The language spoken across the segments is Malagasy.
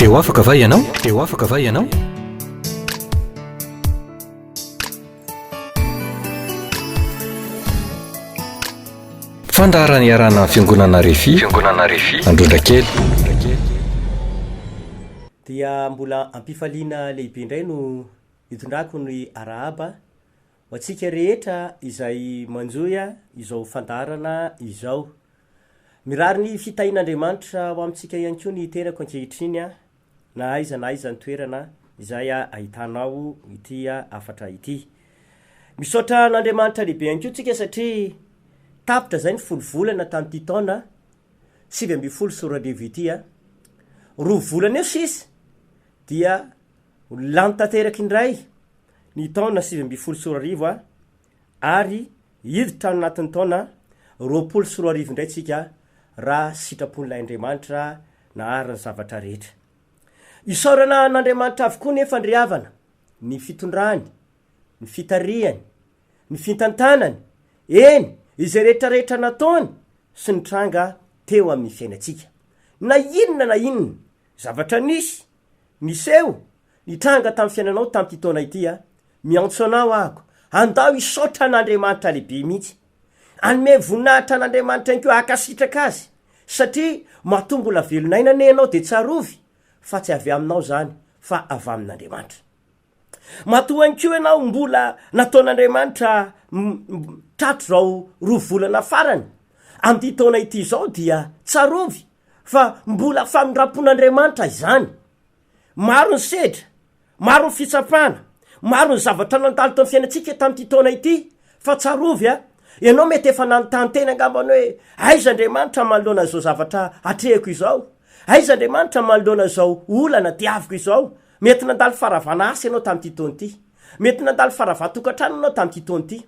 Te ho afaka va ianao? Te ho afaka va ianao? Fandaharana iarahana amin'ny Fiangonana Refi, Fiangonana Refi, Androndrakely. Dia mbola am-pifaliana lehibe indray no itondrako ny arahaba ho antsika rehetra izay manjohy izao fandaharana izao. Mirary ny fitahian'Andriamanitra ho amintsika ihany koa ny tenako ankehitriny na aiza na aiza ny toerana izay ahitanao ity hafatra ity. Misaotra an'Andriamanitra lehibe ihany koa tsika satria tapitra izay ny folo volana tamin'ity taona 2019 ity. Roa volana eo sisa dia ho lany tanteraka indray ny taona 2019 ary Hiditra ao anatin'ny taona 2020 indray tsika raha sitrapon'ilay Andriamanitra nahary ny zavatra rehetra. Isaorana an'Andriamanitra avokoa nefa ndry havana ny fitondrany, ny fitarihany, ny fintantanany, eny izay rehetra rehetra nataony sy nitranga teo amin'ny fiainantsika. Na inona na inona zavatra nisy, niseho, nitranga tamin'ny fiainanao tamin'ity taona ity a, Miantso anao ahako, andao hisaotra an'Andriamanitra lehibe mihitsy. Hanome voninahitra an'Andriamanitra ihany koa, hankasitraka Azy, satria matoa mbola velon'aina anie ianao dia tsarovy fa tsy avy aminao izany fa avy amin'Andriamanitra. Matoa ihany koa ianao mbola nataon'Andriamanitra tratr'izao roa volana farany amin'ity taona ity izao dia tsarovy fa mbola famindram-pon'Andriamanitra izany. Maro ny sedra, maro ny fitsapana, maro ny zavatra nandalo teo amin'ny fiainantsika tamin'ity taona ity, fa tsarovy a, ianao mety efa nanontany tena angambany hoe, aiza Andriamanitra manoloana izao zavatra atrehiko izao? Aiza Andriamanitra manoloana izao olana diaviko izao? Mety nandalo faharavana asa ianao tamin'ity taona ity. Mety nandalo faharavan-tokantrano ianao tamin'ity taona ity.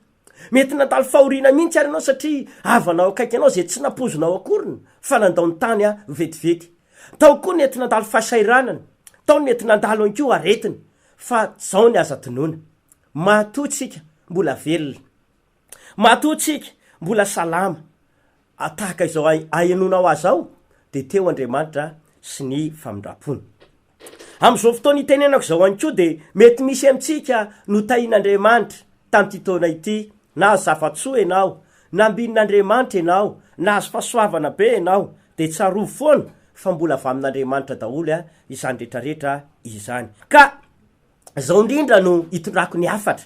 Mety nandalo fahoriana mihitsy ary ianao satria havanao akaiky anao izay tsy nampoizinao akoriny fa nandao ny tany vetivety. Tao koa nety nandalo fahasahiranana, tao nety nandalo ihany koa aretina, fa zao ny aza adinoina, matoa tsika mbola velona, matoa tsika mbola salama, tahaka izao ahenoanao azy zao dia teo Andriamanitra sy ny famindrampony. Amin'izao fotoana itenenako izao ihany koa dia mety misy amintsika notahian'Andriamanitra tamin'ity taona ity, nahazo zava-tsoa ianao, nambinin'Andriamanitra ianao, nahazo fahasoavana be ianao, dia tsarovy foana fa mbola avy amin'Andriamanitra daholo izany rehetrarehetra izany. Ka izao indrindra no itondrako ny hafatra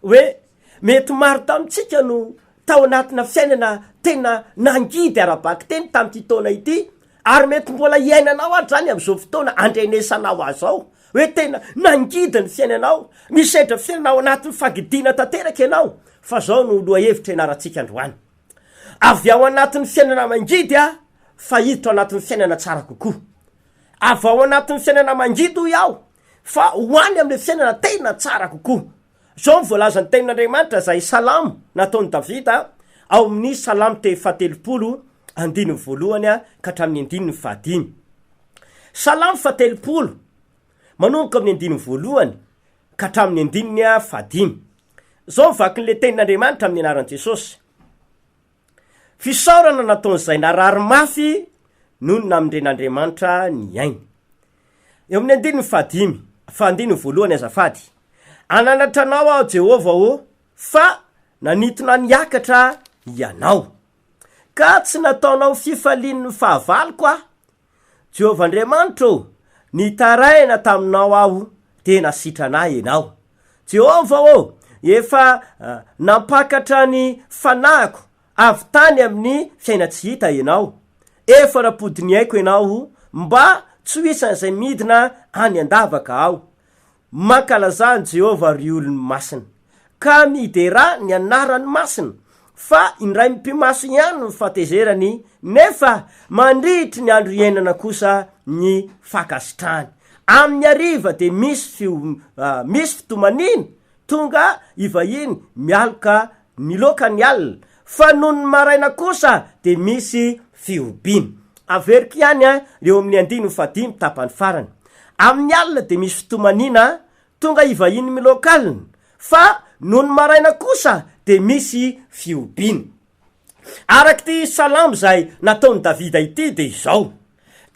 hoe mety maro tamintsika no tao anatina fiainana tena nangidy ara-bakiteny tamin'ity taona ity ary mety mbola iainanao ary zany amin'izao fotoana andrenesanao azy ao hoe tena nangidy ny fiainanao, misedra fiainana ao anatin'ny fangidiana tanteraka ianao fa zao no lohahevitra ianarantsika androany. Avy ao anatin'ny fiainana mangidy aho fa hiditra ao anatin'ny fiainana tsara kokoa. Avy ao anatin'ny fiainana mangidy hoy aho fa ho any amin'ilay fiainana tena tsara kokoa. Izao no voalazan'ny tenin'Andriamanitra izay salamo nataon'i Davida ao amin'ny Salamo te fahatelopolo andininy voalohany ka hatramin'ny andininy fahadimy. Salamo fahatelopolo manomboka amin'ny andininy voalohany ka hatramin'ny andininy fahadimy. Izao ny vakin'ilay tenin'Andriamanitra amin'ny anaran'i Jesosy. Fisaorana nataon'izay narary mafy noho ny namindren'Andriamanitra ny ainy. Eo amin'ny andininy fahadimy, fa andininy voalohany azafady. Hananatra anao aho Jehovah ô, fa nanintona niakatra ianao. Ka tsy nataonao fifalian'ny fahavaloko aho. Jehovah Andriamanitro ô, nitaraina taminao aho, dia nasitrana ahy ianao. Jehovah ô, efa nampakatra ny fanahiko avy tany amin'ny fiainan-tsy hita ianao. Efa nampody ny aiko ianao mba tsy ho isan'izay midina any an-davaka aho. Mankalazà an'i Jehovah, ry olony masina, ka miderà ny anarany masina, fa indray mipi-maso ihany ny fahatezerany, nefa mandritry ny andro iainana kosa ny fankasitrahany. Amin'ny hariva dia misy fio, misy fitomaniana, tonga hivahiny mialoka miloaka ny alina, fa nony maraina kosa dia misy fihobiana. Averiko ihany eo amin'ny andininy fahadimy tapany farany. Amin'ny alina dia misy fitomaniana, tonga hivahiny miloaka alina, fa nony maraina kosa dia misy fihobiana. Araka ity salamo izay nataon'i Davida ity dia izao.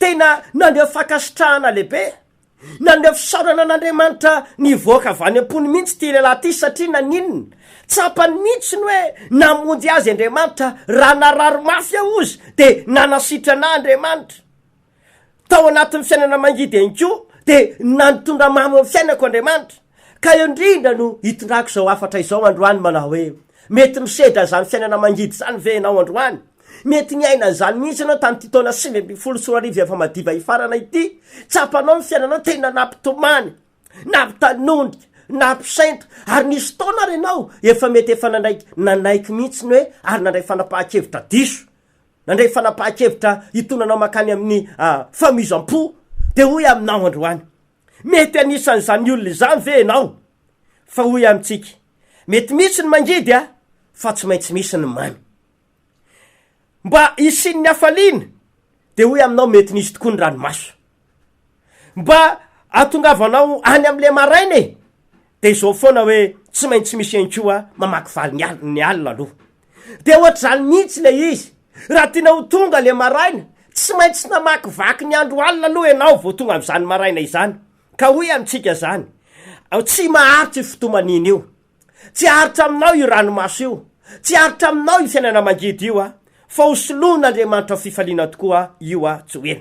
Tena naneho fankasitrahana lehibe, naneho fisaorana an'Andriamanitra nivoaka avy any am-pony mihitsy ity lehilahy ity satria naninona? Tsapany mihitsy ny hoe namonjy azy Andriamanitra, raha narary mafy aho hozy dia nanasitrana ahy Andriamanitra. Tao anatin'ny fiainana mangidy ihany koa dia nitondra mamy amin'ny fiainako Andriamanitra. Ka eo indrindra no hitondrako izao hafatra izao androany manao hoe, mety misedra izany fiainana mangidy izany ve ianao androany? Mety niaina an'izany mihitsy ianao tamin'ity taona 2019 efa madiva hifarana ity. Tsapanao ny fiainanao tena nampitomany, nampitanondrika, nampisento ary nisy fotoana ary ianao efa mety efa nandray nanaiky mihitsy ny hoe ary nandray fanapahan-kevitra diso. Nandray fanapahan-kevitra hitondra anao mankany amin'ny famoizam-po, dia hoy aminao androany, Mety anisan'izany olona izany ve ianao? Fa hoy amintsika, Mety misy ny mangidy a, fa tsy maintsy misy ny mamy. Mba hisian'ny hafaliana, dia hoy aminao mety nisy tokoa ny ranomaso. Mba hahatongavanao any amin'ilay maraina e, dia izao foana hoe tsy maintsy misy ihany koa mamaky valy ny al- ny alina aloha. Dia ohatr'izany mihitsy ilay izy, raha tiana ho tonga ilay maraina, tsy maintsy namakivaky ny andro alina aloha ianao vao tonga amin'izany maraina izany. Ka hoy amintsika izany, tsy maharitra io fitomaniana io. Tsy haharitra aminao io ranomaso io, tsy haharitra aminao io fiainana mangidy io, fa ho soloin'Andriamanitra fifaliana tokoa io tsy ho ela.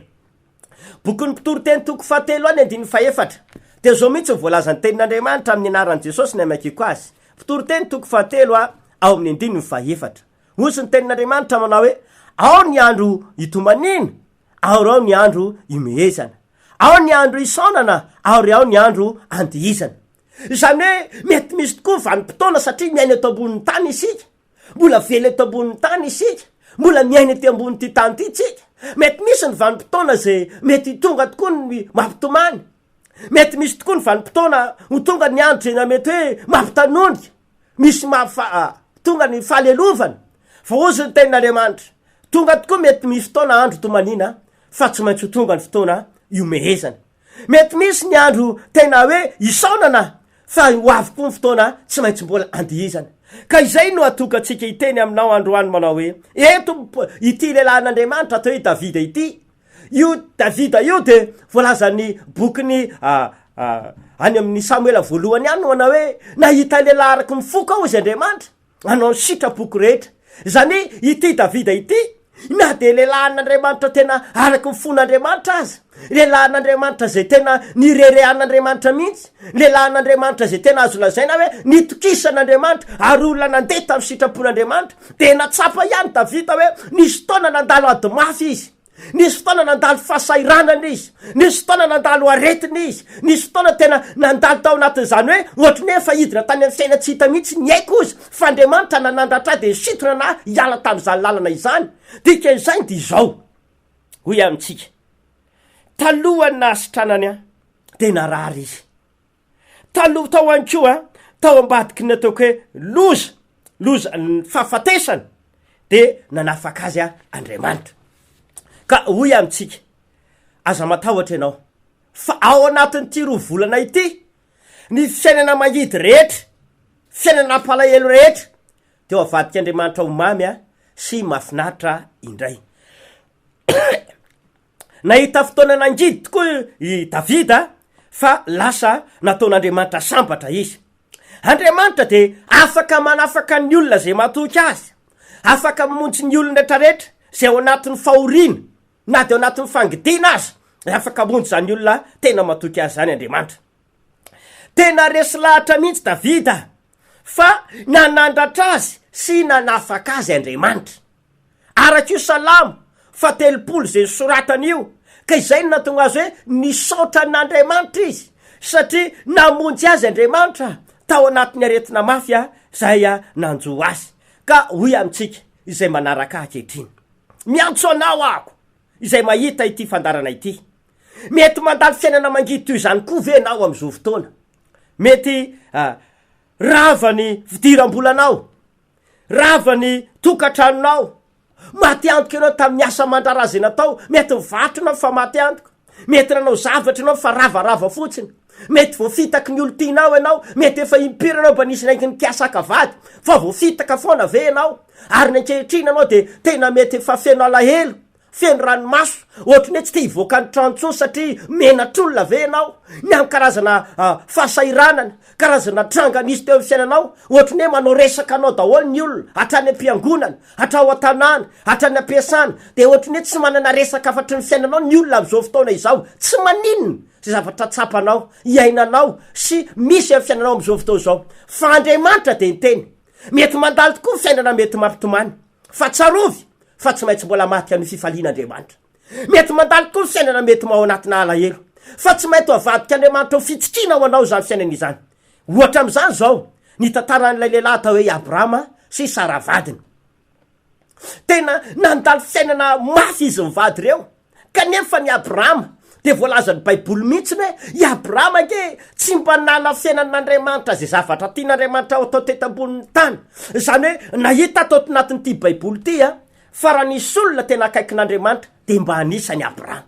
Bokin'ny Mpitoriteny toko fahatelo any andininy fahefatra. Dia izao mihitsy ny voalazan'ny tenin'Andriamanitra amin'ny anaran'i Jesosy ny hamakiako azy. Mpitoriteny toko fahatelo ao amin'ny andininy fahefatra. Hozy ny tenin'Andriamanitra manao hoe, Ao ny andro itomaniana, ary ao ny andro imehezana. Ao ny andro isaonana, ary ao ny andro andihizana. Izany hoe mety misy tokoa vanim-potoana satria miaina eto ambonin'ny tany isika. Mbola velona eto ambonin'ny tany isika, mbola miaina ety ambonin'ity tany ity tsika. Mety misy ny vanim-potoana izay mety tonga tokoa ny mampitomany. Mety misy tokoa ny vanim-potoana ho tonga ny andro izay mety hoe mampitanondrika, misy mahafa- tonga ny fahalelovana. Fa hozy ny tenin'Andriamanitra, tonga tokoa mety misy fotoana andro tomaniana fa tsy maintsy ho tonga ny fotoana ihomehezana. Mety misy ny andro tena hoe isaonana fa ho avy koa ny fotoana tsy maintsy mbola andihizana. Ka izay no hatoka antsika hiteny aminao androany manao hoe, Eto ity lehilahin'Andriamanitra atao hoe Davida ity. Io Davida io dia voalazan'ny bokin'ny any amin'ny Samoela voalohany any manao hoe, nahita lehilahy araka ny foko aho hozy Andriamanitra. Hanao ny sitrapoko rehetra. Izany hoe ity Davida ity, na dia lehilahin'Andriamanitra tena araka ny fon'Andriamanitra aza, lehilahin'Andriamanitra izay tena nireharehan'Andriamanitra mihitsy, lehilahin'Andriamanitra izay tena azo lazaina hoe nitokisan'Andriamanitra ary olona nandeha tamin'ny sitrapon'Andriamanitra, dia natsapa ihany Davida hoe nisy fotoana nandalo ady mafy izy. Nisy fotoana nandalo fahasahiranana izy, nisy fotoana nandalo aretina izy, nisy fotoana tena nandalo tao anatin'izany hoe ohatry ny hoe efa hidina tany amin'ny fiaina tsy hita mihitsy ny aiko ozy, fa Andriamanitra nanandratra ahy dia nisintona anah hiala tamin'izany lalana izany. Dikan'izany dia izao, hoy aho amintsika, talohan'ny nahasitranany ahy dia narary izy. Taloha tao ihany koa, tao ambadiky ny ataoko hoe loza, loza, ny fahafatesana, dia nanafaka azy Andriamanitra. Ka hoy amintsika, aza matahotra ianao, fa ao anatin'ity roa volana ity, ny fiainana mangidy rehetra, fiainana nampalahelo rehetra, dia ho avadik'Andriamanitra ho mamy sy mahafinaritra indray. Nahita fotoana nangidy tokoa i Davida fa lasa nataon'Andriamanitra sambatra izy. Andriamanitra dia afaka manafaka ny olona izay matoky azy, afaka mamonjy ny olona rehetrarehetra izay ao anatin'ny fahoriana na dia ao anatin'ny fangidiana aza, dia afaka mamonjy izany olona tena matoky azy izany Andriamanitra. Tena resy lahatra mihitsy Davida fa nanandratra azy sy nanafaka azy Andriamanitra. Araka io Salamo fahatelopolo izay nosoratany io, ka izay no nahatonga azy hoe nisaotra an'Andriamanitra izy, satria namonjy azy Andriamanitra tao anatin'ny aretina mafy izay nanjo azy. Ka hoy amintsika izay manaraka ahy ankehitriny, Miantso anao aho, izay mahita ity fandaharana ity. Mety mandalo fiainana mangidy toy izany koa ve ianao amin'izao fotoana? Mety rava ny fidiram-bolanao. Rava ny tokantranonao. Maty antoka ianao tamin'ny asa aman-draharaha izay natao. Mety nivarotra ianao fa maty antoka. Mety nanao zavatra ianao fa ravarava fotsiny. Mety voafitaky ny olon-tianao ianao. Mety efa impiry ianao mba nisy naingy nikasa haka vady fa voafitaka foana ve ianao? Ary ny ankehitriny ianao dia tena mety efa feno alahelo. Feno ranomaso, ohatry ny hoe tsy te hivoaka ny trano intsony satria menatr'olona ve ianao? Ny amin'ny karazana fahasahiranana, karazana tranga nisy teo amin'ny fiainanao, ohatry ny hoe manao resaka anao daholo ny olona, hatrany am-piangonana, hatrao an-tanàna, hatrany am-piasana, dia ohatry ny hoe tsy manana resaka afatry ny fiainanao ny olona amin'izao fotoana izao. Tsy maninona izay zavatra tsapanao, iainanao sy misy amin'ny fiainanao amin'izao fotoana izao. Fa Andriamanitra dia niteny. Mety mandalo tokoa ny fiainana mety mampitomany. Fa tsarovy fa tsy maintsy mbola maty an'io fifaliana Andriamanitra. Mety mandalo koa ny fiainana mety maha ao anatina alahelo, fa tsy mainty ho avadik'Andriamanitra ho fitsikiana ho anao izany fiainana izany. Ohatra amin'izany izao ny tantaran'ilay lehilahy atao hoe i Abrahama sy Sara vadiny. Tena nandalo fiainana mafy izy mivady ireo. Kanefa ny Abrahama dia voalazan'ny Baiboly mihitsy hoe i Abrahama ange tsy mba nala fiainan'Andriamanitra izay zavatra tian'Andriamanitra ho atao teto ambonin'ny tany. Izany hoe nahita ato anatin'ity Baiboly ity a, fa raha nisy olona tena akaikin'Andriamanitra dia mba anisan'i Abrahama.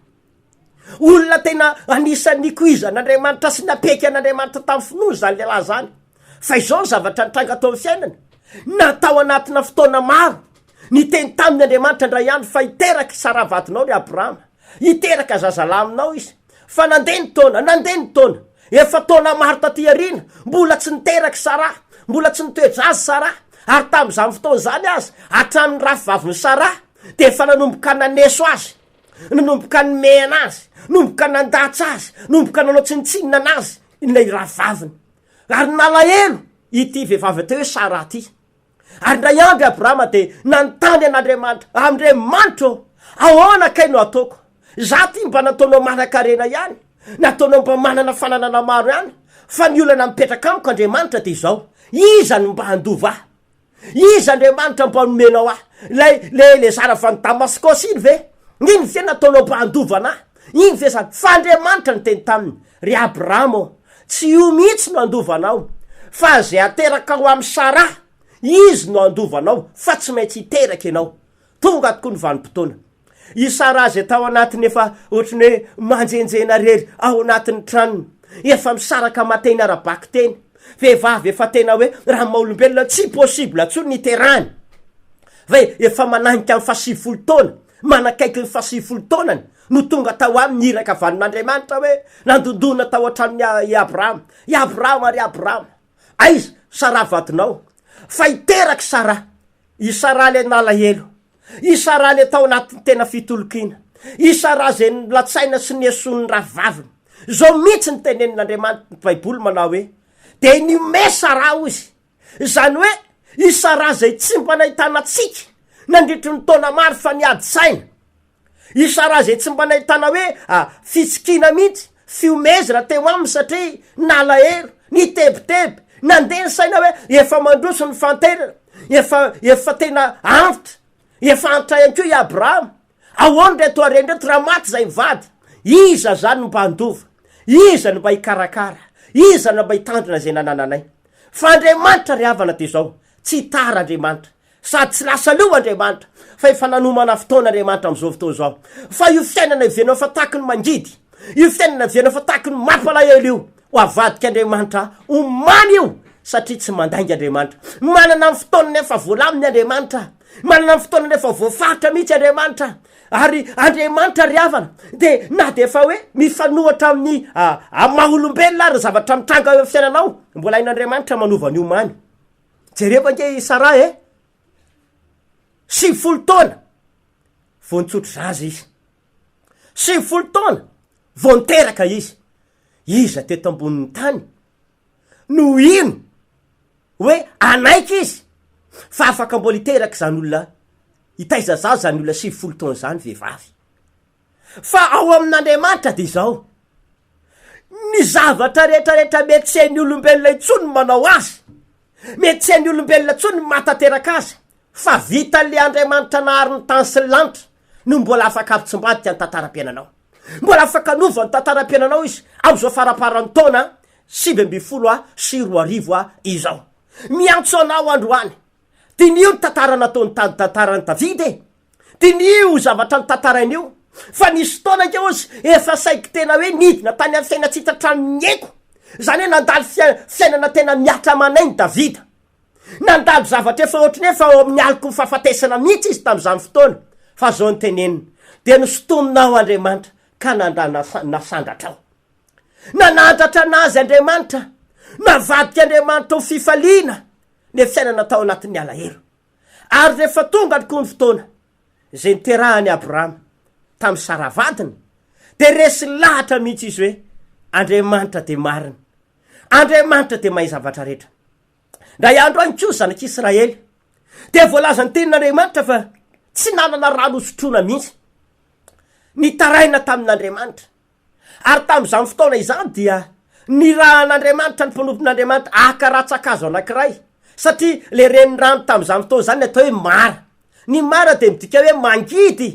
Olona tena anisan'ny nikoizan'Andriamanitra sy napeky an'Andriamanitra tamin'ny finoana izany lehilahy izany. Fa izao ny zavatra nitranga tao amin'ny fiainany, na tao anatina fotoana maro, Niteny taminy Andriamanitra indray andro fa hiteraka i Saraha vadinao ry Abrahama. Hiteraka zazalahy aminao izy. Fa nandeha ny taona, nandeha ny taona. Efa taona maro taty aoriana, mbola tsy niteraka i Saraha, mbola tsy nitoe-jaza Saraha. Ary tamin'izany fotoana izany aza, hatramin'ny rafivavin'i Saraha dia efa nanomboka naneso azy, nanomboka nimehana azy, nanomboka nandatsa azy, nanomboka nanao tsinontsinona anazy ilay rafivaviny. Ary nalahelo ity vehivavy atao hoe Saraha ity. Ary indray andro i Abrahama dia nanontany an'Andriamanitra, Andriamanitra ô, ahoana kay no ataoko? Izaho ity mba nataonao manan-karena ihany, nataonao mba manana fananana maro ihany, fa ny olana mipetraka amiko, Andriamanitra, dia izao, iza no mba handova ahy? Iza, Andriamanitra, mba nomenao ahy? Ilay, ilay Elezara avy any Damaskosy iny ve? Iny ve nataonao mba handovana ahy? Iny ve izany? Fa Andriamanitra niteny taminy, Ry Abrahama ô, tsy io mihitsy no handova anao, fa izay haterakao amin'i Saraha, izy no handova anao, fa tsy maintsy hiteraka ianao. Tonga tokoa ny vanim-potoana. I Saraha izay tao anatin'ny efa ohatry ny hoe manjenjena irery ao anatin'ny tranony, efa misaraka aman-teny ara-bakiteny, vehivavy efa tena hoe raha maha olombelona tsy possible intsony ny hiterahany, fa efa mananika ny fahasivifolo taona, manakaiky ny fahasivifolo taonany, no tonga tao aminy ny iraka avy amin'Andriamanitra hoe, Nandondona tao an-tranon'i i Abrahama, i Abrahama, ry Abrahama, aiza Saraha vadinao? Fa hiteraka i Saraha. I Saraha ilay nalahelo, i Saraha ilay tao anatin'ny tena fitolokiana, i Saraha izay nolatsaina sy nesoin'ny rahavaviny. Izao mihitsy no tenenin'Andriamanitra, ny Baiboly manao hoe, Dia nihomehy Saraha hozy. Izany hoe i Saraha izay tsy mba nahitana tsiky nandritry ny taona maro fa niady saina. I Saraha izay tsy mba nahitana hoe fitsikiana mihitsy, fihomezana teo aminy satria nalahelo, nitebiteby, nandeha ny saina hoe efa mandroso ny fahanterana, efa efa tena antitra, efa antitra ihany koa i Abrahama. Ahoana ireto harena ireto raha maty izay mivady? Iza izany no mba handova? Iza no mba hikarakara? Iza no mba hitandrina izay nanananay? Fa Andriamanitra ry havana dia izao, tsy tara Andriamanitra, Sady tsy lasa leo Andriamanitra, fa efa nanomana fotoana Andriamanitra amin'izao fotoana izao. Fa io fiainana heverina fa tahaky ny mangidy, io fiainana heverina fa tahaky ny mampalahelo io, ho avadik'Andriamanitra ho mamy io, satria tsy mandainga Andriamanitra. Manana ny fotoanany efa voalaminy Andriamanitra, manana ny fotoanany efa voafaritra mihitsy Andriamanitra. Ary Andriamanitra ry havana dia na dia efa hoe mifanohatra amin'ny maha olombelona ary ny zavatra mitranga eo amin'ny fiainanao, mbola hain'Andriamanitra manova an'io mamy. Jerevo ange i Sarah e! 90 taona vao nitsotro zaza izy. 90 taona vao niteraka izy. Iza teto ambonin'ny tany no hino hoe hanaiky izy fa afaka mbola hiteraka izany olona, hitaiza zaza izany olona 90 taona izany vehivavy. Fa ao amin'Andriamanitra dia izao, ny zavatra rehetra rehetra mety tsy hain'ny olombelona intsony ny manao azy, mety tsy hain'ny olombelona intsony ny mahatanteraka azy, fa vitan'ilay Andriamanitra nahary ny tany sy ny lanitra no mbola afaka hampitsimbadika ny tantaram-piainanao. Mbola afaka hanova ny tantaram-piainanao Izy amin'izao faramparan'ny taona 2019 izao. Miantso anao androany, diniho ny tantara nataon'i tantaran'i Davida e! Diniho io zavatra notantaraina io, fa nisy fotoana ange hozy efa saiky tena hoe nidina tany amin'ny fiainana tsy hita hatramin'ny aiko, izany hoe nandalo fiainana tena mihatra aman'ainy Davida. Nandalo zavatra efa ohatry ny hoe efa ao amin'ny aloky ny fahafatesana mihitsy izy tamin'izany fotoana, fa izao no teneniny, Dia nosintominao Andriamanitra ka nasandratrao. Nanandratra anazy Andriamanitra, navadik'Andriamanitra ho fifaliana ny fiainana tao anatin'ny alahelo. Ary rehefa tonga tokoa ny fotoana izay niterahan'i Abrahama tamin'i Sara vadiny, dia resy lahatra mihitsy izy hoe, Andriamanitra dia marina, Andriamanitra dia mahay zavatra rehetra. Indray andro any koa zanak'Israely dia voalazan'ny tenin'Andriamanitra fa tsy nanana rano hosotroina mihitsy. Nitaraina tamin'Andriamanitra. Ary tamin'izany fotoana izany dia nirahan'Andriamanitra ny mpanompon'Andriamanitra haka rantsan-kazo anankiray, satria ilay renirano tamin'izany fotoana izany atao hoe Mara. Ny Mara dia midika hoe mangidy.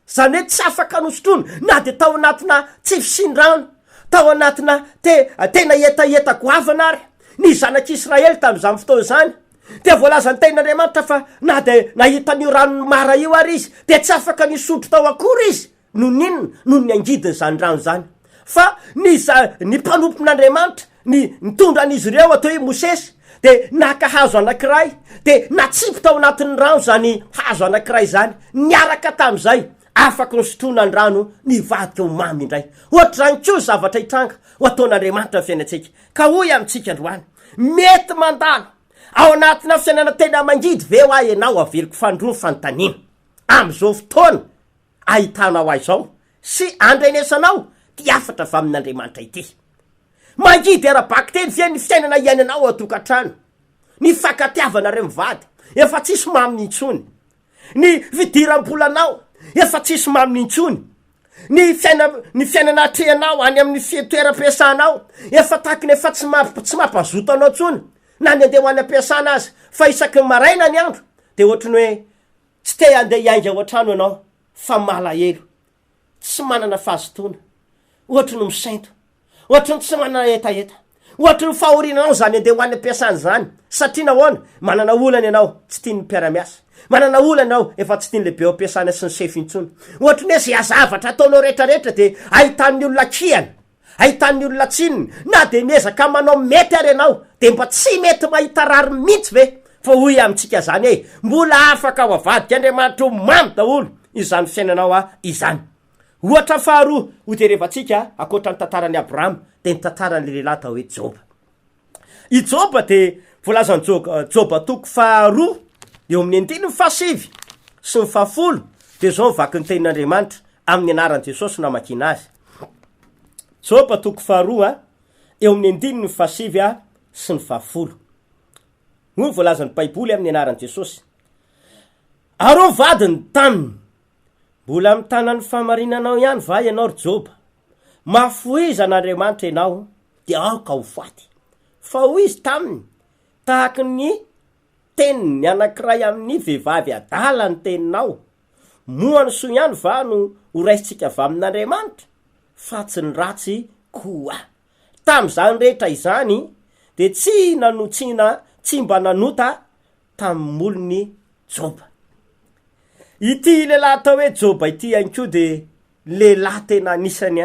Izany hoe tsy afaka nosotroina na dia tao anatina tsy fisian-drano, tao anatina te, tena hetaheta goavana ary ny zanak'Israely tamin'izany fotoana izany. Dia voalazan'ny tenin'Andriamanitra fa na dia nahita an'io ranon'i Mara io ary izy, dia tsy afaka nisotro tao akory izy. Noho ny inona? Noho ny angidin'izany rano izany. Fa ny za, ny mpanompon'Andriamanitra, ny nitondra an'izy ireo atao hoe Mosesy, dia naka hazo anankiray, dia natsipy tao anatin'ny rano izany hazo anankiray izany, niaraka tamin'izay, afaka nosotroina ny rano, nivadika ho mamy indray. Ohatr'izany koa ny zavatra hitranga ho ataon'Andriamanitra amin'ny fiainantsika. Ka hoy amintsika androany, mety mandalo ao anatina fiainana tena mangidy ve hoa ianao? Averiko fanindroa ny fanontaniana. Amin'izao fotoana ahitanao ahy izao sy andrenesanao ity hafatra avy amin'Andriamanitra ity. Mangidy ara-bakiteny ve ny fiainana iainanao ao an-tokantrano? Ny fankatiavanareo mivady efa tsisy maminy intsony. Ny fidiram-bolanao efa tsisy maminy intsony. Ny fiaina ny fiainana atrehanao any amin'ny fi- toeram-piasanao efa tahaka ny efa tsy mamp- tsy mampazoto anao intsony na ny andeha ho any am-piasana aza fa isaky ny maraina ny andro de ohatry ny hoe Tsy te handeha hiainga ao an-trano ianao fa malahelo, tsy manana fahazotoana, ohatry ny misento, ohatry ny tsy manana hetaheta, ohatry ny fahoriana anao izany handeha ho any am-piasana izany, satria nahoana? Manana olana ianao, tsy tian'ny mpiara-miasa, manana olana ianao, efa tsy tian'ny lehibe ao am-piasana sy ny sefo intsony, ohatry ny hoe izay zavatra ataonao rehetrarehetra dia ahitan'ny olona kihana. Ahitan'ny olona tsinona, na dia miezaka manao mety ary ianao, dia mba tsy mety mahita rariny mihitsy ve? Fa hoy amintsika izany e, mbola afaka ho avadik'Andriamanitra ho mamy daholo izany fiainanao izany. Ohatra faharoa hojerevantsika ankoatra ny tantaran'i Abrahama dia ny tantaran'ilay lehilahy atao hoe Joba. I Joba dia voalazan'i Joba toko faharoa eo amin'ny andininy fahasivy sy ny fahafolo dia izao ny vakin'ny tenin'Andriamanitra amin'ny anaran'i Jesosy no amakiana azy. Joba toko faharoa eo amin'ny andininy fahasivy sy ny fahafolo. Hoy ny voalazan'ny Baiboly amin'ny anaran'i Jesosy. Ary hoy ny vadiny taminy, Mbola mitana ny fahamarinanao ihany va ianao ry Joba? Mahafohiza an'Andriamanitra ianao, dia aoka ho faty. Fa hoy izy taminy, Tahaky ny tenin'ny anankiray amin'ny vehivavy adala ny teninao. Moa ny soa ihany va no horaisintsika avy amin'Andriamanitra, fa tsy ny ratsy koa? Tamin'izany rehetra izany, dia tsy nanotsina tsy mba nanota tamin'ny molony Joba. Ity lehilahy atao hoe Joba ity ihany koa dia lehilahy tena anisany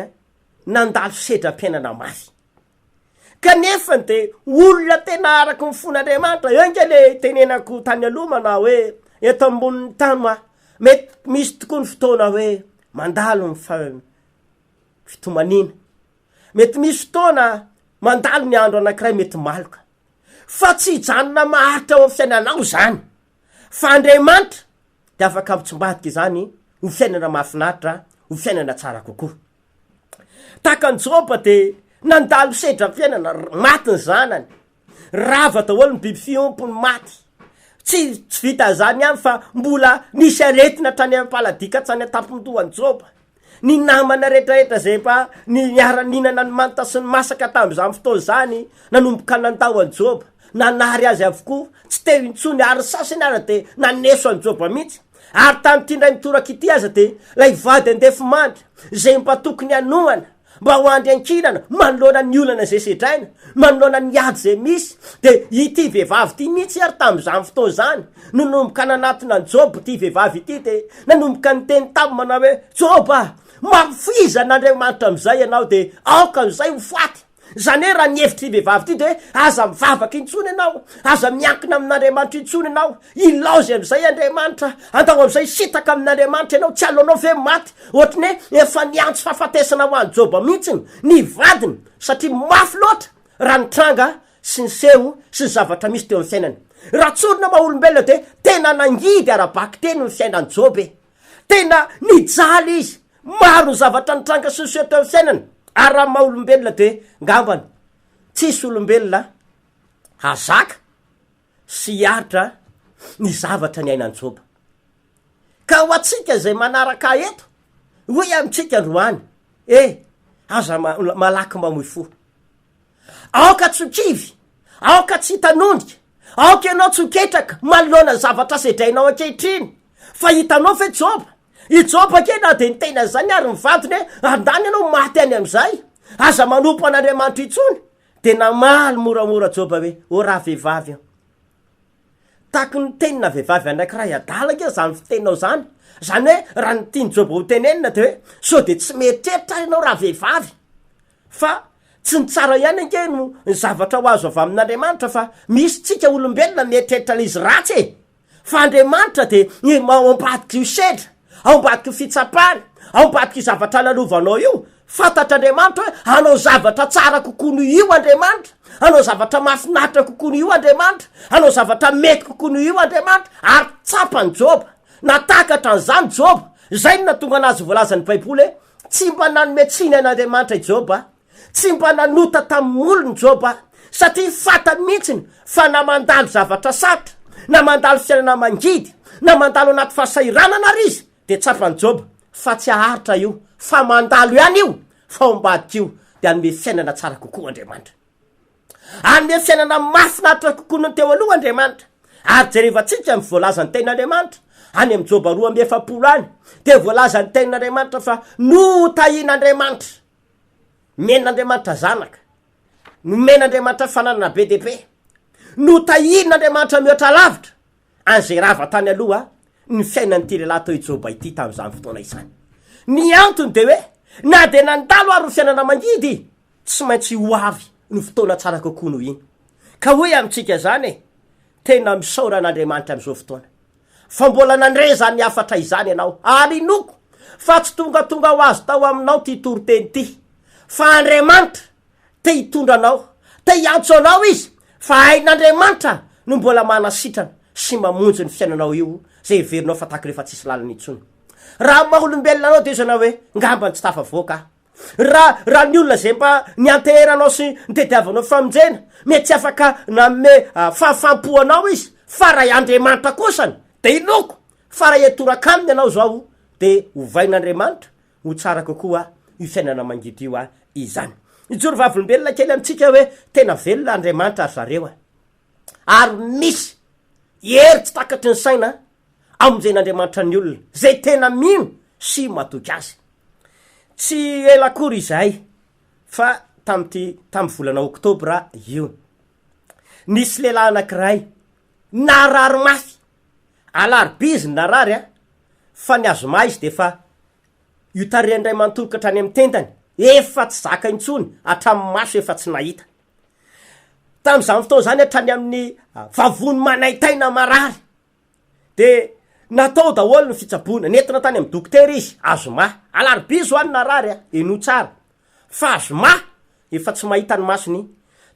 nandalo sedram-piainana mafy. Kanefa dia olona tena araka ny fon'Andriamanitra. Eo ange le tenenako tany aloha manao hoe eto ambonin'ny tany ma, mety misy tokoa ny fotoana hoe mandalo ny fa- fitomaniana. Mety misy fotoana mandalo ny andro anankiray mety maloka. Fa tsy hijanona maharitra ao amin'ny fiainanao izany. Fa Andriamanitra dia afaka mitsimbadika izany ho fiainana mahafinaritra, ho fiainana tsara kokoa. Tahaka an'i Joba dia nandalo sedram-piainana, maty ny zanany, rava daholo ny biby fiompiny maty. Tsy tsy vitan'izany ihany fa mbola nisy aretina hatrany am-paladia ka hatrany an-tampon-dohan'i Joba. Ny namana rehetrarehetra izay mba niara-nihinana ny manta sy ny masaka tamin'izany fotoana izany nanomboka nandao an'i Joba, nanary azy avokoa, tsy teo intsony ary ny sasany ara dia naneso an'i Joba mihitsy. Ary tamin'ity indray mitoraka ity aza dia ilay vady andefimandry izay mba tokony hanohana mba ho andry ankilana manoloana ny olana izay sedraina, manoloana ny ady izay misy, dia ity vehivavy ity mihitsy ary tamin'izany fotoana izany no nanomboka nanatona an'i Joba ity vehivavy ity dia nanomboka niteny taminy manao hoe, Joba a! Mahafoiza an'Andriamanitra amin'izay ianao dia aoka amin'izay ho faty. Izany hoe raha ny hevitr'ity vehivavy ity dia hoe aza mivavaka intsony ianao, aza miankina amin'Andriamanitra intsony ianao, ilaozy amin'izay Andriamanitra, andao amin'izay hisintaka amin'Andriamanitra ianao, tsy aleonao ve maty? Ohatry ny hoe efa niantso fahafatesana ho an'i Joba mihitsy ny vadiny satria mafy loatra raha ny tranga sy ny seho sy ny zavatra misy teo amin'ny fiainany. Raha tsorina maha olombelona dia tena nangidy ara-bakiteny ny fiainan'i Joba e! Tena nijaly izy, maro ny zavatra nitranga sy niseho teo amin'ny fiainany, ary raha ny maha olombelona dia ngambany tsisy olombelona hahazaka sy hiaritra ny zavatra niainan'i Joba. Ka ho antsika izay manaraka ahy eto, hoy amintsika androany, e, aza malaky mamoy fo. Aoka tsy ho kivy, aoka tsy hitanondrika, aoka ianao tsy ho ketraka manoloana ny zavatra sedrainao ankehitriny. Fa hitanao ve Joba? I Joba ange na dia niteny an'izany ary ny vadiny hoe andany ianao maty any amin'izay, aza manompo an'Andriamanitra intsony, dia namaly moramora Joba hoe, ô rahavehivavy an! Tahaky ny tenina vehivavy anankiray adala ange izany fiteninao izany. Izany hoe raha ny tian'i Joba ho tenenina dia hoe sao dia tsy mieritreritra ary ianao rahavehivavy fa tsy ny tsara ihany ange no ny zavatra ho azo avy amin'Andriamanitra fa misy tsika olombelona mieritreritra ilay izy ratsy e! Fa Andriamanitra dia ao ambadik'io sedra, ao ambadik'io fitsapana, ao ambadik'io zavatra lalovanao io, fantatr'Andriamanitra hoe hanao zavatra tsara kokoa noho io Andriamanitra, hanao zavatra mahafinaritra kokoa noho io Andriamanitra, hanao zavatra mety kokoa noho io Andriamanitra, ary tsapan'i Joba, nahatakatra an'izany Joba, izay no nahatonga anazy voalazan'ny Baiboly hoe tsy mba nanome tsiny an'Andriamanitra i Joba, Tsy mba nanota tamin'ny molony Joba, satria fantany mihitsy fa na mandalo zavatra sarotra, na mandalo fiainana mangidy, na mandalo anaty fahasahiranana ary izy, dia tsapan'i Joba fa tsy haharitra io, fa mandalo ihany io, fa ao ambadik'io dia hanome fiainana tsara kokoa Andriamanitra. Hanome fiainana mahafinaritra kokoa noho ny teo aloha Andriamanitra. Ary jerevantsika ny voalazan'ny Tenin'Andriamanitra, any amin'i Joba 42 any, dia voalazan'ny Tenin'Andriamanitra fa notahian'Andriamanitra. Nomen'Andriamanitra zanaka, nomen'Andriamanitra fananana be dia be, notahian'Andriamanitra mihoatra lavitra an'izay rava tany aloha ny fiainan'ity lehilahy atao i Joba ity tamin'izany fotoana izany. Ny antony dia hoe na dia nandalo ary ny fiainana mangidy, tsy maintsy ho avy ny fotoana tsara kokoa noho iny. Ka hoy amintsika izany e, tena misaora an'Andriamanitra amin'izao fotoana. Fa mbola nandre izany hafatra izany ianao, ary inoako fa tsy tongatonga ho azy tao aminao ity toriteny ity, fa Andriamanitra te hitondra anao, te hiantso anao Izy, fa hain'Andriamanitra no mbola manasitrana sy mamonjy ny fiainanao io izay heverinao fa tahaka rehefa tsisy lalana intsony. Raha maha olombelona anao dia izy anao hoe, ngambany tsy tafavoaka aho. Raha, raha ny olona izay mba nianteheranao sy nitediavanao famonjena, mety tsy afaka nanome fahafaham-po anao izy, fa raha i Andriamanitra kosany, dia inoako fa raha hitoraka aminy ianao izao, dia hovain'Andriamanitra ho tsara kokoa io fiainana mangidy io izany. Hijoro vavolombelona kely amintsika hoe tena velona Andriamanitra ry zareo a! Ary misy hery tsy takatry ny saina amonjen'Andriamanitra ny olona izay tena mino sy matoky azy. Tsy ela akory izahay fa tamin'ity tamin'ny volana oktobra io. Nisy lehilahy anankiray narary mafy, alarobia izy no narary a, fa ny azoma izy dia efa io tarehiny iray manontolo ka hatrany amin'ny tendany, efa tsy zaka intsony, hatramin'ny maso efa tsy nahita. Tamin'izany fotoana izany hatrany amin'ny vavony manaintaina marary de natao daholo ny fitsaboana, nentina tany amin'ny dokotera izy, azoma, alarobia izy hoa no narary a, henoy tsara, fa azoma efa tsy mahita ny masony,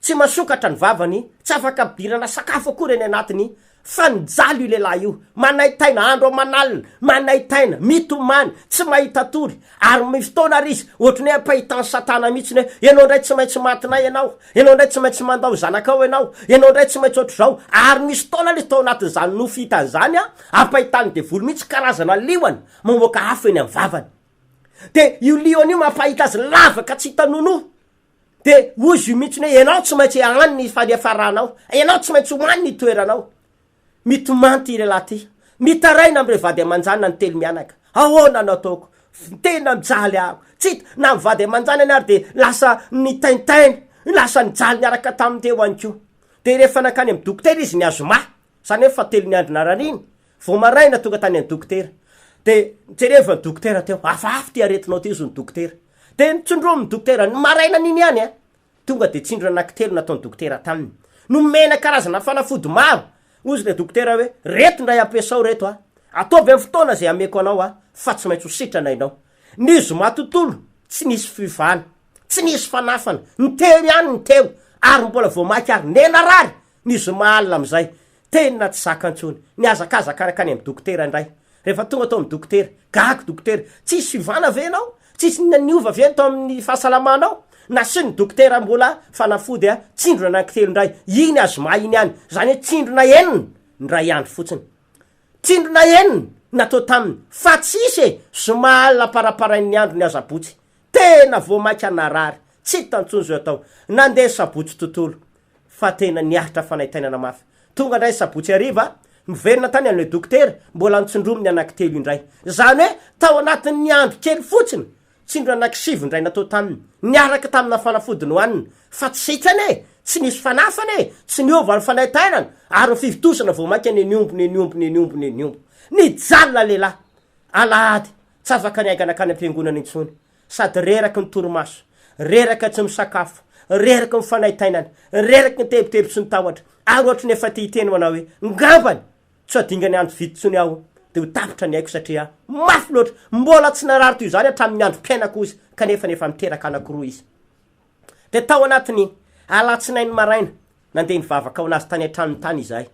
tsy masokatra ny vavany, tsy afaka ampidirana sakafo akory any anatiny, fa nijaly io lehilahy io, manaintaina andro aman'alina, manaintaina, mitomany, tsy mahita tory, ary misy fotoana ary izy ohatry ny hoe ampahitan'i satana mihitsy hoe ianao indray tsy maintsy matinay ianao, ianao indray tsy maintsy mandao zanakao ianao, ianao indray tsy maintsy ohatr'izao, ary misy fotoana ilay izy tao anatin'izany nofy hitany izany an, ampahitan'ny devoly mihitsy karazana liona mamoaka afo eny amin'ny vavany, dia io liona io mampahita azy lavaka tsy hita nonoa. De hozy io mihitsiny hoe ianao tsy maintsy any ny faniafaranao, ianao tsy maintsy ho any ny toeranao. Mitomany ty lehilahy ty, mitaraina amin'ireo vady aman-janany telo mianaka, ahoana no ataoko, tena mijaly aho, tsy hita, na ny vady aman-janany ary de lasa nitaintaina, lasa nijaly niaraka taminy teo ihany koa. De rehefa nankany amin'ny dokotera izy ny azoma, zany hoe fahatelon'ny andro narariany, vao maraina tonga tany amin'ny dokotera, de jereva ny dokotera teo, hafahafa ty aretinao ty hozy ny dokotera. De nitsondromin'ny dokotera, ny marainan'iny ihany an! Tonga dia tsindrona anankitelo nataon'ny dokotera taminy. Nomena karazana fanafody maro. Hozy ilay dokotera hoe, Reto indray ampiasao reto a! Ataovy amin'ny fotoana izay ameko anao a, fa tsy maintsy ho sitrana ianao. Ny zoma tontolo, tsy nisy fiovana. Tsy nisy fanafana. Ny teo ihany ny teo. Ary mbola vao mainka ary nenarary ny zoma alina amin'izay. Tena tsy zaka intsony. Nihazakazaka nankany amin'ny dokotera indray. Rehefa tonga tao amin'ny dokotera, gaga dokotera, tsisy fiovana ve ianao? Tsisy niova ve ny tao amin'ny fahasalamanao? Nasian'ny dokotera mbola fanafody tsindrona anankitelo indray, iny azoma iny ihany, izany hoe tsindrona enina indray andro fotsiny. Tsindrona enina natao taminy, fa tsisy e! Zoma alina amparaparain'ny andro ny asabotsy, tena vao mainka narary, tsy hita intsony izay atao. Nandeha sabotsy tontolo, fa tena niaritra fanaintainana mafy. Tonga indray sabotsy hariva, miverina tany amin'ilay dokotera, mbola notsindrominy anankitelo indray. Izany hoe tao anatin'ny andro kely fotsiny, tsindrona anankisivy indray natao taminy, niaraka tamina fanafody nohanina, fa tsy sitrana e! Tsy nisy fanafana e! Tsy niova ny fanaintainana, ary ny fivontosana vao mainka nenihombo, nenihombo, nenihombo, nenihombo. Nijaly ralehilahy. Alahady, tsy afaka niainga nankany am-piangonana intsony. Sady reraky ny torimaso, reraka tsy misakafo, reraky ny fanaintainana, reraky ny tebiteby sy ny tahotra, ary ohatry ny efa te hiteny manao hoe, ngambany tsy ho adingany andro vitsy intsony aho dia ho tapitra ny aiko satria mafy loatra, mbola tsy narary toy izany hatramin'ny androm-piainako izy kanefa efa niteraka anankiroa izy. Dia tao anatin'iny alatsinainy maraina, nandeha nivavaka ho an'azy tany an-tranony tany izahay.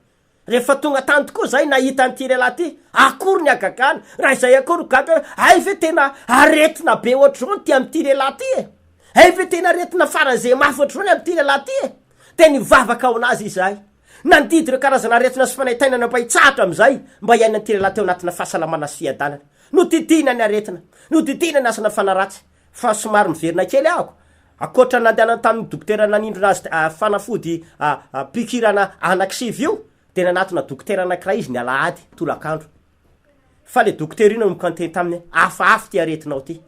Rehefa tonga tany tokoa izahay nahita an'ity lehilahy ity, akory ny hagagana, raha izay akory gaga hoe hay ve tena aretina be ohatr'izao ity amin'ity lehilahy ity e! Hay ve tena aretina faran'izay mafy ohatr'izao ny amin'ity lehilahy ity e! Dia nivavaka ho an'azy izahay. Nandidy ireo karazana aretina sy fanaintainana mba hitsahatra amin'izay, mba hiainan'ity lehilahy teo anatina fahasalamana sy fiadanana. Nodidiana ny aretina, nodidiana ny asana fanahy ratsy, fa somary miverina kely ahako, Ankoatra ny nandehanany tamin'ny dokotera nanindrona azy fanafody pikirana anankisivy io dia nanatona dokotera anankiray izy ny alahady tolakandro. Fa le dokotera io nanomboka niteny taminy hoe hafahafa ity aretinao ity.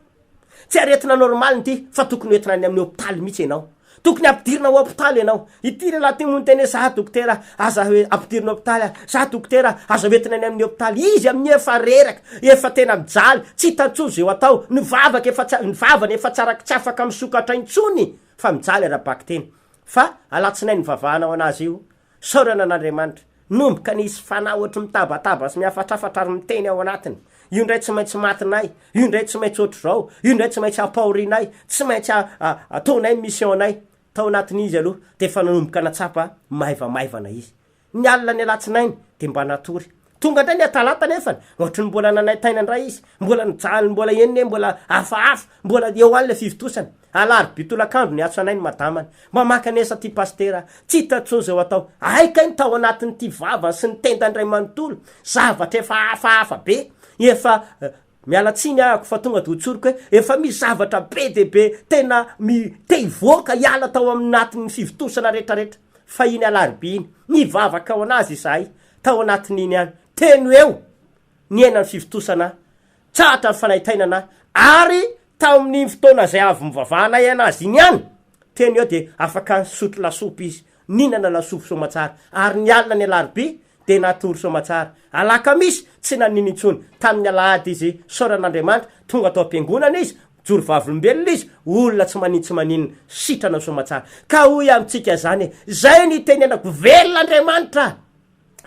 Tsy aretina normaly ity fa tokony hoentina any amin'ny hopitaly mihitsy ianao. Tokony ampidirina ao hopitaly ianao. Ity lehilahy ity moa niteny hoe za dokotera aza ampidirina hopitaly aho, za dokotera aza hoentina any amin'ny hopitaly. Izy amin'io efa reraka, efa tena mijaly, tsy hita intsony izay ho atao, ny vavaka efa tsy, ny vavany efa tsy araka, tsy afaka misokatra intsony fa mijaly ara-bakiteny. Fa alatsinainy nivavahana ho an'azy io, isaorana an'Andriamanitra, nomboka nisy fanahy ohatry mitabataba sy mihafatrafatra ary miteny ao anatiny, io indray tsy maintsy matinay, io indray tsy maintsy ohatr'izao, io indray tsy maintsy ampahorinay, tsy maintsy ataonay ny mission-nay. Tao anatin'izy aloha dia efa nanomboka natsapa maivamaivana izy. Ny alina ny alatsinainy dia mba natory. Tonga indray ny atalata nefany, ohatry ny mbola nanaintaina indray izy, mbola nijaly, mbola eny e, mbola hafahafa, mbola eo ihany ilay fivontosana. Alarobia tolakandro niantso anay ny madamany. Mba mankanesa aty pasitera, tsy hita intsony izay ho atao. Hay kay ny tao anatin'ity vavany sy ny tendany iray manontolo, zavatra efa hafahafa be, efa Miala tsiny ahako fa tonga de ho tsoriko hoe efa misy zavatra be dia be tena mi te hivoaka hiala tao aminatin'ny fivontosana retraretra fahiny alarobia iny. Nivavaka ho anazy izahay tao anatin'iny ihany. Teny ho eo niaina ny fivontosana, tsahatra ny fanaintainana ary tao amin'iny fotoana izay avy nivavahanay anazy iny ihany, teny eo dia afaka nisotro lasopy izy, nihinana lasopy soamatsara ary ny alina ny alarobia Dia natory soamatsara. Alakamisy, tsy nanino intsony. Tamin'ny alahady izy, isaorana Andriamanitra, tonga tao am-piangonana izy, mijoro vavolombelona izy, olona tsy manin tsy maninona, sitrana soamatsara. Ka hoy amintsika izany e, izay no itenenako, velona Andriamanitra!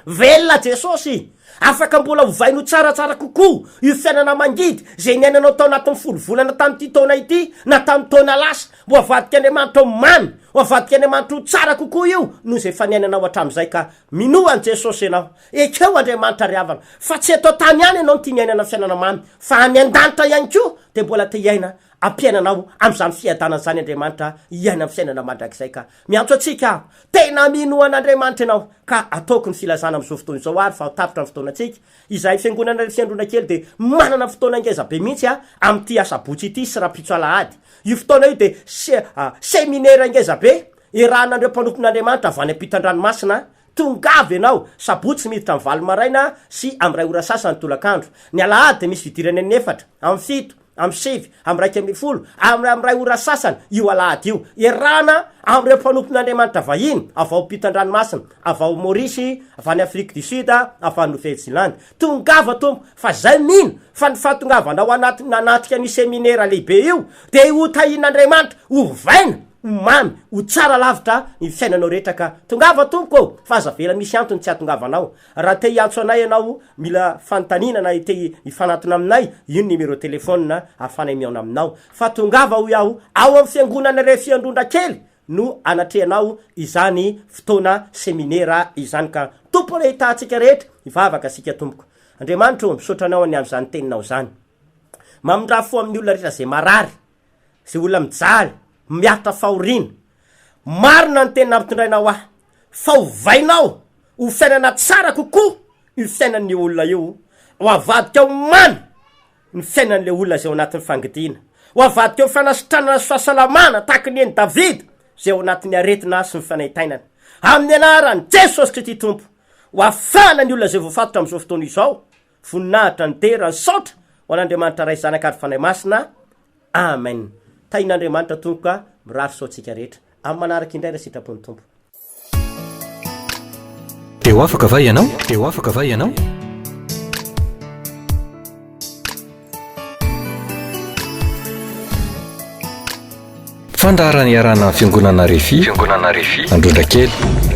Velona Jesosy! Afaka mbola ovainy ho tsaratsara kokoa io fiainana mangidy izay niainanao tao anatin'ny folo volana tamin'ity taona ity na tamin'ny taona lasa. Ho avadik'Andriamanitra ho mamy, ho avadik'Andriamanitra ho tsara kokoa io noho izay efa niainanao hatramin'izay ka minoa an'i Jesosy ianao. Ekeo Andriamanitra ry havana fa tsy eto an-tany ihany ianao no tia miainana fiainana mamy fa any an-danitra ihany koa dia mbola te hiaina ampiainanao amin'izany fiadanana izany Andriamanitra hiaina amin'ny fiainana mandrakizay ka miantso antsika aho tena minoa an'Andriamanitra ianao ka ataoko ny filazana amin'izao fotoana izao ary fa ho tapitra ny fotoanantsika Izahay fiangonana Fiandrona kely dia manana fotoana ngeza be mihitsy amin'ity asabotsy ity sy rahampitso alahady. Io fotoana io dia seminera ngeza be iarahana an'ireo mpanompon'Andriamanitra avy any ampitan-dranomasina. Tongava ianao, sabotsy miditra amin'ny valo maraina sy amin'ny iray ora sasany tolakandro. Ny alahady dia misy fidirana amin'ny efatra, amin'ny fito, amin'ny sivy, amin'ny 11, amin'ny amin'ny iray ora sasany io alahady io. Iarahana amin'ireo mpanompon'Andriamanitra vahiny avy ao ampitan-dranomasina, avy ao Maorisy, avy any Afrique du Sud, avy any Nouvelle-Zélande. Tongava Tompo, fa zay mino fa ny fahatongavanao anaty nanatrika an'io seminera lehibe io dia hotahian'Andriamanitra, hovaina. Ho mamy, ho tsara lavitra ny fiainanao rehetra ka tongava tompoko ô! Fa aza avela misy antony tsy hahatongavanao. Raha te hiantso anay ianao, mila fanontaniana na te hifanatona aminay, io ny numéro téléphone ahafahanay mihaona aminao. Fa tongava hoy aho ao amin'ny fiangonana iray Fiandrondrakely no anatrehanao izany fotoana seminera izany ka Tompo anie hitaha antsika rehetra, hivavaka isika tompoko. Andriamanitra ô, misaotra anao ny amin'izany teninao izany. Mamindrà fo amin'ny olona rehetra izay marary. Izay olona mijaly, miaritra fahoriana. Marina ny teny nampitondrainao ahy, fa ovainao ho fiainana tsara kokoa io fiainan'io olona io, ho avadika ho mamy ny fiainan'ilay olona izay ao anatin'ny fangidiana, ho avadika ho fanasitranana sy fahasalamana tahaka ny an'i Davida izay ao anatin'ny aretina sy ny fanaintainana. Amin'ny anaran'i Jesosy Kristy Tompo, ho afahana ny olona izay voafatotra amin'izao fotoana izao, Voninahitra ny dera ny saotra ho an'Andriamanitra Ray Zanaka ary Fanahy Masina Amen Tahin'Andriamanitra Tompo ka mirary soa antsika rehetra Amin'ny manaraka indray raha sitrapon'ny Tompo. Te ho afaka va ianao? Te ho afaka va ianao? Fandaharana iarahana amin'ny Fiangonana Refi, Fiangonana Refi, Androndrakely.